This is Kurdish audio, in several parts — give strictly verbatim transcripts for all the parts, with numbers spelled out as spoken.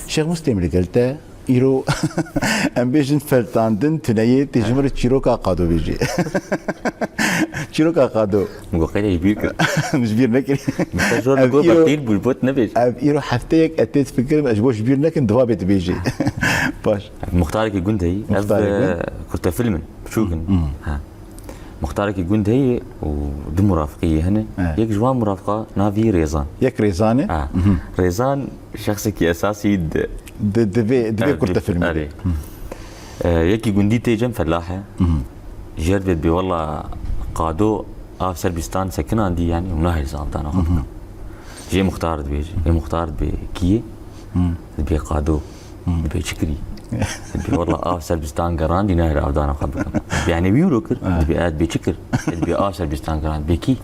Şêx Mustêm, li gel te îro em bêjin feltandin tuneyê, tê ji min re çîroka Qado bêjî. Çîroka Qado. Min got qey ji bîr kir. Min ji bîr nekirî. Min te jor Ev got îro, beqîl bû, got nebêj. Ev îro hefteyek ez tê difikirim, ez ji bo ji bîr nekim, diva bê dibêjî. Baş. Muxtarekî gund heyî. Ev, Muxtarekî gund? E, kurtefilm in, biçûk in. Hmm. Ha. Muxtarekî gund heye û du murafiqî hene. Evet. Yek ji wan murafiqa navî Rêzan. Yek Rêzan e? Ha. Mhm. Rêzan şexsekî esasî di Di, di vê, di vê Evet, kurte di, filmê de. Erê. Hı. E, yekî gundî tê cem felah e. Mhm. Jêr dibê, dibê wela Qado av ser bîstan sekinandî, yani, û nahêl avdana xwe Mhm. bikim. Jê muxtar dibêje. Ê muxtar dibê kî ye? Mhm. Dibê Qado. Dibê çi kirî? Dibê wela av ser bîstan gerandî, nahêl avdana xwe bikim. Dibê, yani, wî wilo kir. Evet. Dibê, e, dibê çi kir? Dibê av ser bîstan gerand. Dibê kî?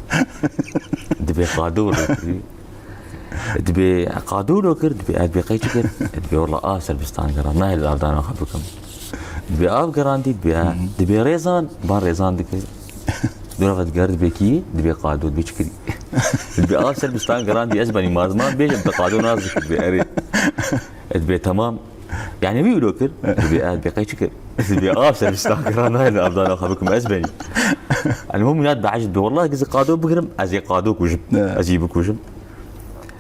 Dibê Qado wilo kir. Dibê Qado wilo kir, dibê, e, dibê qey çi kir? Dibê wela av ser bîstan gerand, nahêl avdana xwe bikim. Dibê av gerandî, dibê, e, Hı hı. dibê Rêzan, ban Rêzan dike. Dûra ve diger dibê kî? Dibê Qado, dibê çi kirî? Dibê av ser bîstan gerandî, ez benî mazman bêjim, te Qado nas dikir, dibê erê. Dibê temam. Yani wî wilo kir, dibê, e, dibê qey çi kir? Dibê av ser bîstan gerand, nahêl avdana xwe bikim, ez benî. Elmuhim ya dibê ecib, dibê wela ez ê Qado bigirim, ez ê Qado kujim. Evet. Ez ê bikujim.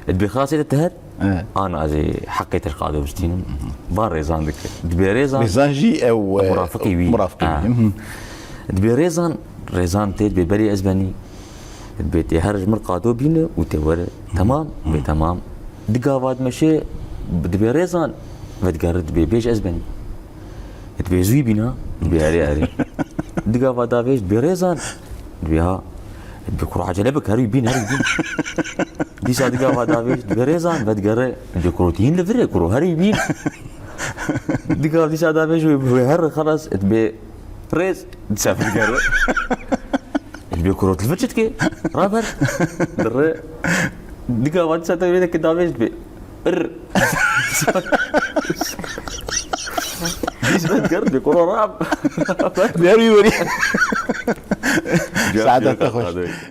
Dibê xasê te her, Evet. ana ez ê heqê te ji Qado bistînim. Ban Rêzan dike. Dibê Rêzan Rêzan jî ew, e, murafiqî wî. Murafiqî Ha. wî. Hı. Dibê Rêzan, Rêzan tê dibê berê ez benî. Dibê tê her ji min Qado bîne û tê were. Temam? Dibê temam. Di gava dimeşe, dibê Rêzan vedigere, dibê bêj ez benî. Dibê zû bîna, dibê erê, erê. Di gava davêj, dibê Rêzan, dibê ha. Dibê kuro acele bik, herî bîn, herî bîn. Dîsa di gava davêj, dibê Rêzan vedigere, dibê kuro tîn li vir e, kuro herî bîn. Di gav dîsa davêj wê, wê her xelas, dibê Rêz, dîsa vedigere. Dibê kuro li vir çi dike? Raber. Dire. Di gava dîsa te wê dike davêj dibê. Ir. Dîs vedigere, dibê kuro rab. Dibê herî werî. Saeta te xweş.